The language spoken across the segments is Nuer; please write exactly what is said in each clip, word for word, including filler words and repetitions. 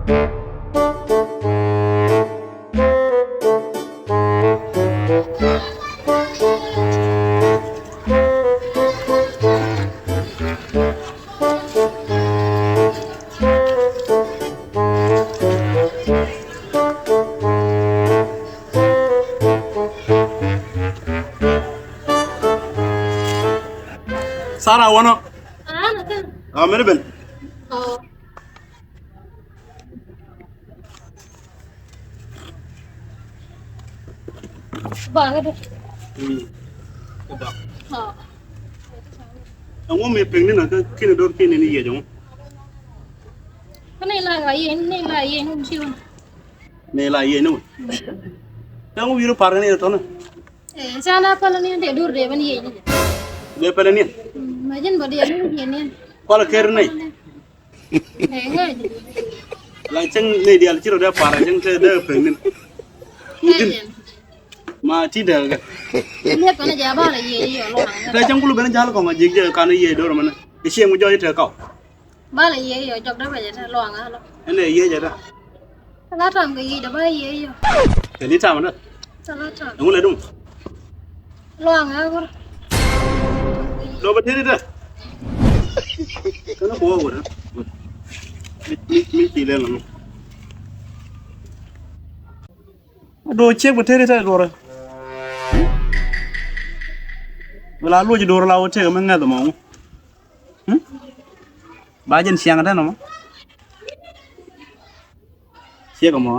Sara wanɔ. Ah, na kan. Ah, mene ben. Oh. Ba ga de. Hmm. Ba. Ah. Ɛŋu mi piŋ ni na kä kinɛ dor kinɛ ni yɛ jɔŋ. Ka ni la ga yɛ, ni la yɛ ni ci wun. Ni la yɛ ni wun. Ka ŋu wiru par ni tɔnɛ. Eh, sana pala ni de dur de ban yɛ ni. De pala ni. Mm, ma jin ba de ni yɛ ni. Kɔla ker ni. Eh, ŋa. La cɛŋ ni dial ci ro de par cɛŋ te de peng ni. Ŋu jin. Ma ti de ga. Ni pa na ja ba la yɛ yɛ lo. Te cɛŋ kulu ben jal kɔŋ a jik jɛ kan yɛ dor mana. Icie ŋu jɔ ite kaw. Ba la yiëë yɔ jɔk dä bɛ jɛ tɛ luaŋ a lɔ. Ɛn ɛ yiëë jɛ tɛ. Tɛ la tam kɛ yiëë dɛ ba yiëë yɔ. Kɛ ni tam dä. Tɛ la tam. Ɛŋu lɛ dum. Luaŋ a gɔr. Dɔ bɛ teri tɛ. Kɛn kɔ wä wä dä. Mi, mi, mi ti lɛ lɔ. Dɔ ciek bɛ teri tɛ dɔrɛ. Wala luɔc dɔrɛ la wä tɛk mi ŋɛth mɔ. Hmm? Ba jɛn ciaŋ tɛn ɔmɔ. Ciek ɔmɔ.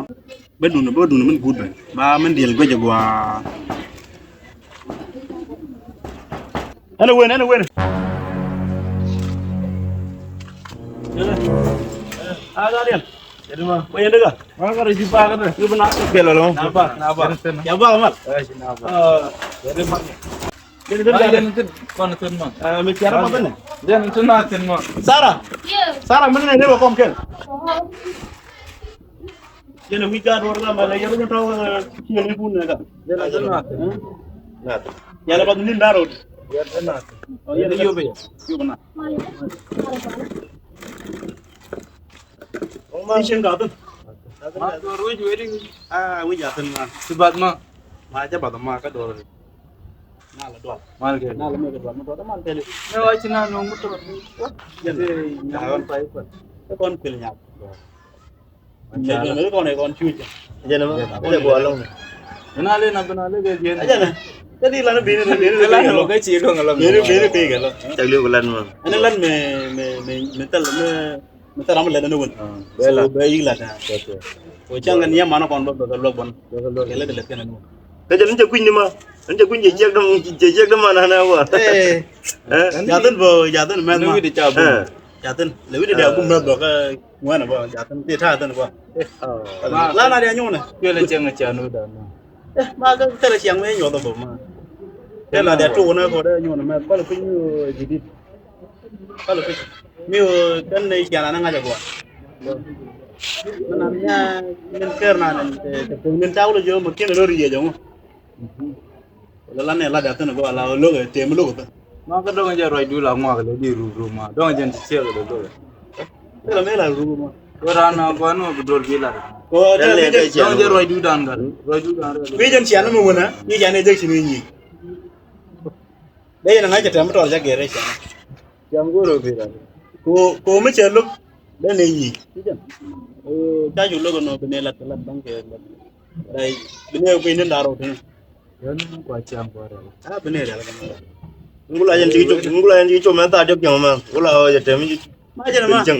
Bä dun, bä dun min gut bɛ. Ba min diɛl guec guaa. Ɛn wen, ɛn wen. A la diɛl. Yɛn ma. Wä yɛn dega. Ma ka rɛ ji̱ ba ka dɛ. Yɛ ba na. Kɛl ɔlɔ. Na ba, na ba. Ya ba mal. Ɛ, na ba. Ɛ, yɛn ma. Jɛn tin, jɛn tin. Kɔn tin ma. Ɛ, mi tiara ma bene. Jɛn tin na tin ma. Sara. Yes. Sara, mene ne ba kɔm kɛn. Jɛn mi ga dor la ma la yɛn mi tɔ, ɛ, kiɛ ni kun ne ka. Jɛn tin na tin. Na. Yɛn ba ni daro. Yɛn tin na tin. Ɔ, yɛn yo be. Yo na. Ni cieŋ ka thin. Ma dor wec weri. Ah, wec a thin ma. Ti bath ma. Ma ca bath ma ka dor. Na la dor. Mal kɛ. Na la mɛ kɛ dor ma dor ma tɛli. Na wa ci na nong mu tɔ. Jɛn. Te nyaŋ pa ipa. Te kɔn pil nyaŋ. Jɛn ma kɔn ɛ kɔn cuc. Jɛn ma. Jɛn ma. Ina le na bina le kɛ jɛn. Jɛn. Te di lan bini bini. Te lan lo kɛ ci dong lo. Bini bini kɛ lo. Cak liu ko lan ma. Ɛn lan mɛ mɛ mɛ mɛ tal mɛ. Mi thil ram mi lɛt ni wun. Ah, so bɛ la. Bɛ yik lat. Okay. Ko cäŋ kɛ ni yɛ man kɔn bä bɛ kɛ luɔk bɔn. Bɛ kɛ luɔk. Kɛ lɛ kɛ lɛt kɛn ni wun. Kä jɛ ni cɛ kui̱ ni ma. Ni cɛ kui̱ jɛ jiɛk däm, jɛ jiɛk däm man han ɛ wa. Eh. Eh? Jathin bä, jathin mɛth ma. Ni wi̱cdɛ ca bum. Eh. Jathin. Lɛ wi̱cdɛ dia bum mɛth bä kä ŋuɛn bä, jathin. Ti ta̱a̱ thin bä. Eh. Oh. La na dia nyuun. Kuɛ lɛ cɛŋ ca nu da na. Eh, ma kä thilɛ ciaŋ mɛ nyuɔth bä ma. Kɛ la dia tuun kɔ dee nyuun mɛth. Kɔlɛ kui̱ nyuun jidit. Kɔlɛ kui̱. Mi wä kɛn ni ciana ni ŋa̱c a guɔ. Min a nya min ker na ni te te pun min ta wul jɛ ma kin lo ri jɛ jɛ ŋu. Lo la ni la da thin guɔ la lo ke te mi lo ke. Ma kä dɔŋ jɛ ruacdu la ŋuak lɛ di ru ru ma. Dɔŋ jɛ ti ciek lɛ lo. Te la mi la ru ru ma. Wä ran na guɔ ni ma bi dol bi la. Ko te la mi jɛ. Dɔŋ jɛ ruacdu dan gal. Ruacdu dan gal. Mi jɛ ciana mi wuna. Mi jɛ ni jɛ ci mi nyi. Dee yɛn a ŋa̱c cɛ tɛm mi tɔɔr ca gɛr rɛy ciaŋ. Ciaŋ go̱o̱r ɔ gɛr rɛy. Ko, ko mi cɛ lo̱k dee nɛ yic. Ci jɛn. Ca cu lo̱k ɛnɔ bi nɛ lat kɛ lat baŋ kɛ lat. Rɛy bi nɛ kui̱ ni da̱r rɔ tini. Yɛn kua ciaŋ kua rɛy. A bi nɛ rɛl kɛ nɔ. Ŋul a yɛn ci cop, ŋul a yɛn ci cop mɛn thaak diɔ̱k cäŋ mɛ. Ŋul a ɣɔɔ cɛ tɛm ci. Ma jɛn ma. Jɛn.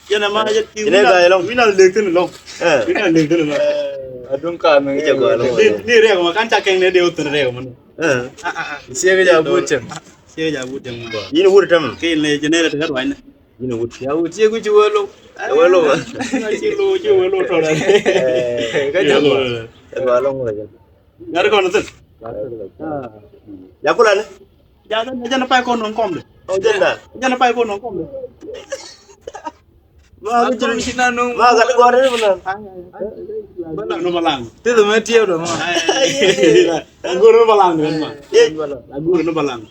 Jɛn ma jɛn. Inɛ ga yɛ lɔŋ. Wi̱na lek thin lɔŋ. Eh. Wi̱na lek thin lɔŋ. Eh. Adun ka mi. Jɛ gɔaa lɔŋ. Ni, ni rɛk ma kan ca kɛŋ ni de wä thin rɛk ma ni. Eh. Ah, ah, ah. Siɛ kɛ ja but cɛŋ. Siɛ kɛ ja but cɛŋ ma. Yin wut tam. Kɛ yin lɛ jɛn rɛ te ka ruany ni. Yin wut. Ya wut siɛ ku ci wä lo. Wä lo. Ci lo, ci wä lo tɔ la. Eh. Ka jɛ gɔaa. Jɛ gɔaa lɔŋ wä jɛ. Ŋa̱t kɔn thil. Ya kulɛ ni. Jathin, jɛn pay kɔn nɔŋ kɔm de. Oh, jɛn da. Jɛn pay kɔn nɔŋ kɔm de. Ma ka jin ci na nɔŋ. Ma ka gɔr ni ma. Bala no balang. Ti de ma tiɛ do ma. Agur no balang ni ma. Agur no balang.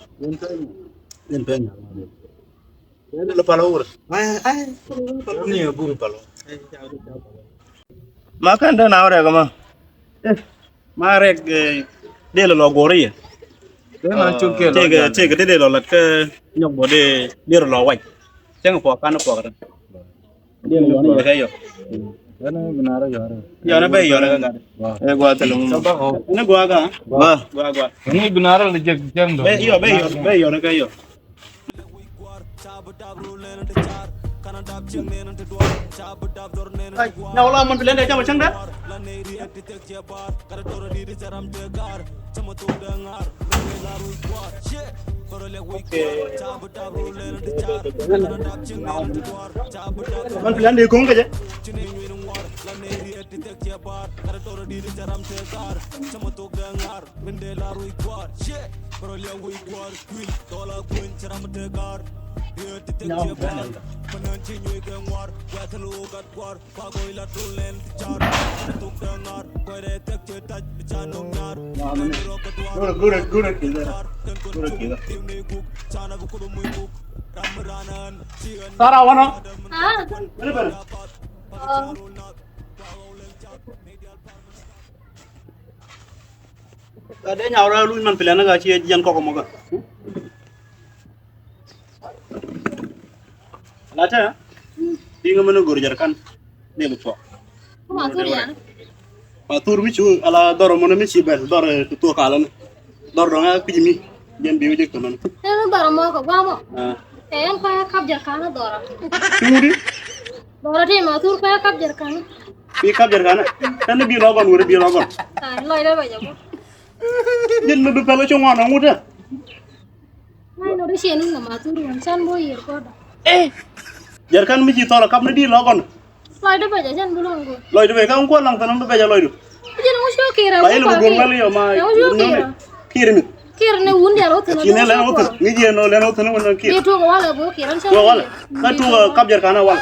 Jɛn pay. Lɛ palo wur. Ai, ai. Ni bu palo. Ma kan dee na rɛk ma. Eh, ma rɛk, eh, dee lɛ lɔ go̱o̱r yɛ. Dee na cuk kɛ lɔ tëëkɛ, jal. Tëëkɛ dee lɔ lat kä nyɔk bɔ dee, dee lɔ wac. Cäŋ puɔk kan puɔk kä. Dee lɔ yɔn yɛ kɛ yɔ. Yɔn bi nara yɔn. Yɔn bɛ yɔn kɛ gat. Ɛ gua thil ŋu. Ni gua ka. Gua. Gua, gua. Ni bi nara lɛ jek jɛn dɔ. Bɛ yɔ, bɛ yɔ, bɛ yɔn kɛ yɔ. Ai, na wala man bilende jama changda. Okay. Man bilende kong kaje. Sara wana. Ah. Mene bene. Oh. Ka dee nyaw rɔ luny man pilɛn ka ci jɛn kɔk mɔkä. Ala tɛ. Diŋ mene gor jɛr kan. Ne bi tuɔ. Kuma thur yan. Ma thur mi cu ala dhɔr mɔnɔ mi ci bɛl dhɔr tu tuɔ kalɛ ni. Dhɔr dɔŋ a kui̱c mi. Jɛn bi wä jek tɔmɔn. Ɛn dhɔr mɔ kɛ guamɔ. Ah. Ɛn kɔɛ kap jɛr kan dhɔr. Ŋudi. Dhɔr ti ma thur kɔɛ kap jɛr kan. Bi kap jɛr kan. Ɛn bi lɔgɔn wuri bi lɔgɔn. Ai lɔy dɛ bɛ jɛ bɔ. Jɛn mi bi pɛl cuŋ ŋɔn ŋut ɛ. Nai nɔ di cien wun kɛ ma thur wan can bɔ yier kɔdɔ. Eh. Jɛr kan mi ci thɔl kap ni di lɔgɔn. Lɔcdu bɛcɛ jɛn bi luɔ̱ŋ go̱o̱r. Lɔcdu bɛcɛ kä ŋuɔ laŋ thin bi bɛcɛ lɔcdu. Jɛn ŋu cuɔ kiɛrɛ. Ba yɛl bi go̱o̱r wɛl yɔ ma. Ŋu cuɔ kiɛrɛ. Kiɛrɛ mi. Kiɛrɛ ni wun diaal wä thin. Ci ni lɛn wä thin. Ni jiɛn nɔ lɛn wä thin wä nɔ kiɛrɛ. Ni tuɔk walɛ go̱o̱r kiɛrɛ. Tuɔk walɛ. Kä tuɔk kap jɛr kanɛ walɛ.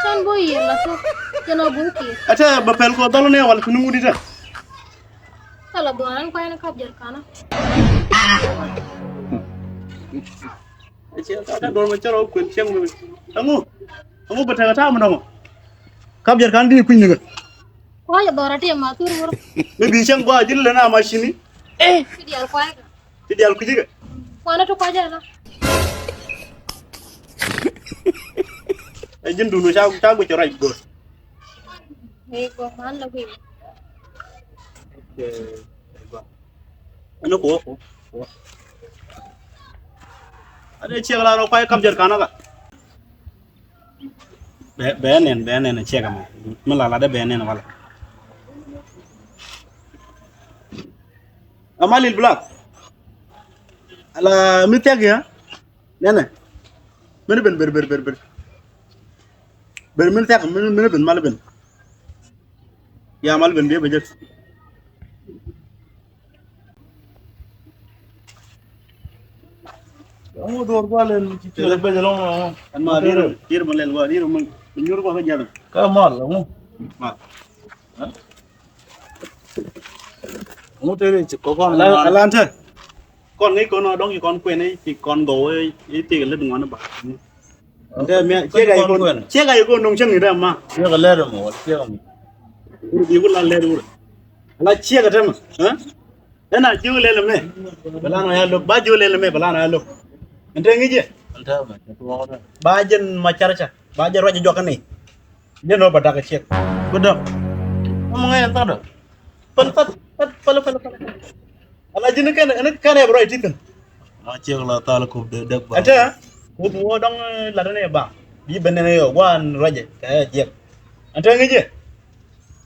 Can bo yiɛn la tuɔk. Jɛn ɔ go̱o̱r kiɛrɛ. Ɛ tɛ bɛ pɛl kɔ dhɔl ni walɛ thin ŋu di tɛ. Thilɛ dhuɔ̱ɔ̱r ɛn kuany ni kap jɛr kanä. Ɛ ciɛ ka dɔr mɛ cɛ rɔ kuën cieŋ mɛ. Ɛŋu? Ɛŋu bɛ tɛk ɛ ta̱a̱ mi dɔŋɔ? Kap jɛr kan di kui̱ny ni kɛ. Kua̱c ɛ dhɔr ɛ ti ma thur wur. Mɛ bi cieŋ gua ji̱n lɛ na ma cini. Ɛ. Ti diaal kua̱c kɛ. Ti diaal kui̱c kɛ. Kuanɛ ti kua̱c ɛ la. Ɛ ji̱n dun ca ca guic cɛ ruac go̱o̱r. Ɛ gua man la guic. Ɛn ni kuɔ kuɔ. Ɛn ni ciek la rɔ kuay kap jɛr kanä ka. Bɛ bɛ nɛn bɛ nɛn ciek ɛmɛ. Mi la la dee bɛ nɛn wala. Ama lil black. Ala mi thiak ya. Nɛnɛ. Mini ben ber ber ber ber. Ber mini thiak mini mini ben mal ben. Ya mal ben bia bejek. Amu dor gua len ci ci le bejek long. An ma dir dir ma lel gua dir ma nyur gua ka jal. Ka mal amu. Mal. Ŋu tëë ci kɔkɔn. Ala- alantɛ. Kɔn ŋi̱i̱c kɔn ɔ dɔ̱ŋ ci kɔn kuɛn i̱ ci kɔn gɔw i̱ ti kɛ lät ŋuan i̱ ba. Ntɛ miɛ ciek a yi kɔn ciek a yi kɔn nuŋ cäŋ i̱ dee ma. Ciek a lɛt ɛmɔ wal ciek ɛmɔ. Wur bi ku la lɛt wur. Ala ciek a tɛmɛ. Ɛn a jiök lɛl ɛmɛ bɛ lan ɔ ya lo̱k ba jiök lɛl ɛmɛ bɛ lan ɔ ya lo̱k. Ntɛ ŋi̱i̱c jɛ. Ba jɛn ma carca ba jɛn ruac jɛ juakä ni. Jɛn ɔ ba dak a ciek. Bi däk. Ɔmɔ ŋäc ɛn thakdä. Päl päl päl päl päl päl. Ala ji̱n kɛn ɛn kɛn ɛ bi ruac ti thi̱n. Ma ciek la thal kup dee däk ba. Ɛn te kup wä dɔŋ lat ɛn ɛ ba bi ben ɛn ɛ yɔ guan ruacɛ kɛ ɛ jiɛk. Ɛn te ŋi̱cɛ.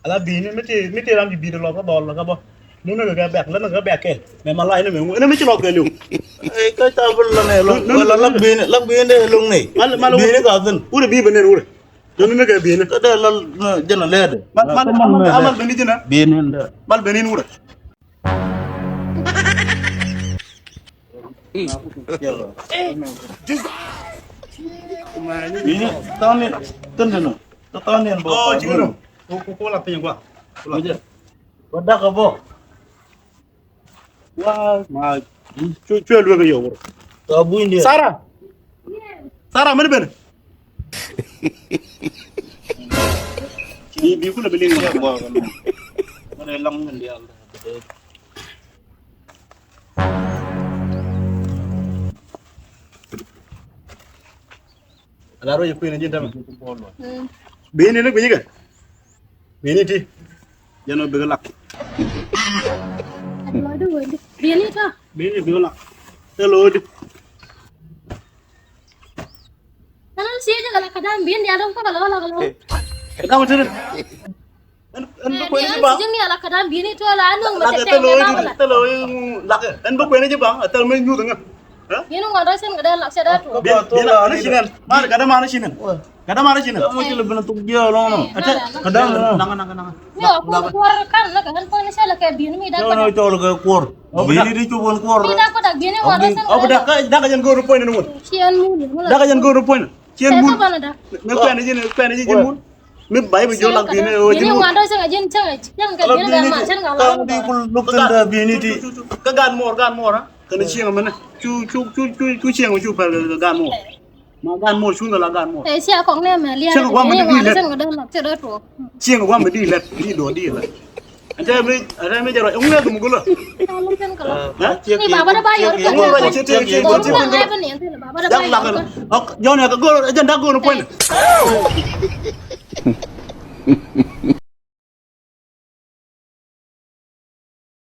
Ala bi̱i̱ni mi ti mi ti ram ji̱ bi̱i̱di lɔk kä bɔl kä bɔ. Nuni kɛ bɛk lɛn kɛ bɛk kɛl mɛ ma lac ni mɛ ŋu ɛn mi ci lɔk kɛl yom. Ɛ kä ca bi lɔn ɛ lɔk wala lak bi̱i̱ni lak bi̱i̱ni dee lo̱ŋ ni. Mal mal bi̱i̱ni ka thin. Wurɛ bi̱i̱ ben nɛn wurɛ. Jɔn ni kɛ bi̱i̱ni. Kä dee lal jɛn a lɛɛdɛ. Mal mal mal mal ben ni ji̱n a. Bi̱i̱ni dɛ. Mal ben ni wurɛ. Bi̱i̱ni tɔni thin thin. Tɔni bɔ. Ɔ ji̱n nɔ. Ko ko la piny gua. Ko la. Bä dak bɔ. Wa ma cu cu luek yo. Ka buny dia. Sara. Thara mɛn ben. Bi, bi kulɛ bi liŋ. Ŋuɔt ɛ lɔŋ min diaal. Ala ruɔc kui̱n ji̱n tämɛ. Mm. Bi̱i̱ni ni gui̱ckɛ. Bi̱i̱ni ti. Jɛn ɔ bikɛ lak. Bi̱i̱ni tɔ. Bi̱i̱ni bikɛ lak. Thil ɣöödi. Ɛn ɣän siec jɛ kɛ lak kɛ da̱a̱m bi̱i̱n diaal dɔ̱ŋ kɔkɛ lɔ lak lɔ. Ɛ da̱a̱m ti rin. Ɛn, ɛn bi kuɛn ji̱ baŋ. Ji̱n diaal lak kɛ da̱a̱m bi̱i̱ni tɔ la ɛn nuɔ̱ŋ mɛ tɛk tɛk mɛ baŋ lak. Thil ɣöödi, thil ɣöödi lak. Ɛn bi kuɛn ji̱ baŋ, ɛ thil mɛ nyuth ŋä. Ɛ? Bi̱i̱ni ŋuan rɔ̱c cɛn kɛ dee lak cɛ dee tuɔɔk. Bi̱i̱ni, bi̱i̱ni, bi̱i̱ni, bi̱i̱ni. Mar kɛ dee mar cɛ nɛn. Gat dämaari ci nɛn. Gat dämaari ci nɛn. Kä muc lɛ ben thok jiɛ lɔŋ nɔ. Ɛ tɛ gat dämaari. Naŋ naŋ naŋ. Mi wa kuɔr kuɔr kan na kɛ ɣän puɔ̱ny ni cɛ lɛ kɛ bi̱i̱n mi dak. Cɛ wä ni cɔl kɛ kuɔr. Bi̱i̱n ni ti cop ɣän kuɔr. Mi dak kɔ dak bi̱i̱n ni wa rɔ̱ sɛn. Ɔ bi dak kä dak kɛ jɛn go̱o̱r puɔ̱ny ni wun. Ci ɣän mun. Dak kɛ jɛn go̱o̱r puɔ̱ny. Ci ɣän mun. Mi kuɛn ni ji̱n kuɛn ni ji̱n mun. Mi bay bi jiök lak bi̱i̱ni ɣöö ji̱n wut. Kä bi̱i̱ni ti kä di kul luk thi̱n kä bi̱i̱ni ti. Kä gan muɔɔr gan muɔɔr a kɛn cieŋ mɛnɛ cu cu cu cu cu cieŋ cu pɛl kɛ gan muɔɔr. Ma gan muɔɔr cun kɛ la gan muɔɔr. Cieŋ guam bi di lät. Cieŋ guam bi di lät di duɔ di lät. Ɛn tɛ mi ɛn tɛ mi jɛ rɔ ɛŋu lɛ gum gulä. Ɛŋu rɔ cɛ tɛ cɛ cɛ cɛ cɛ. Yak lak ɛn ɔk jɔn yak go̱r ɛjɛn dak go̱r puɔ̱ny.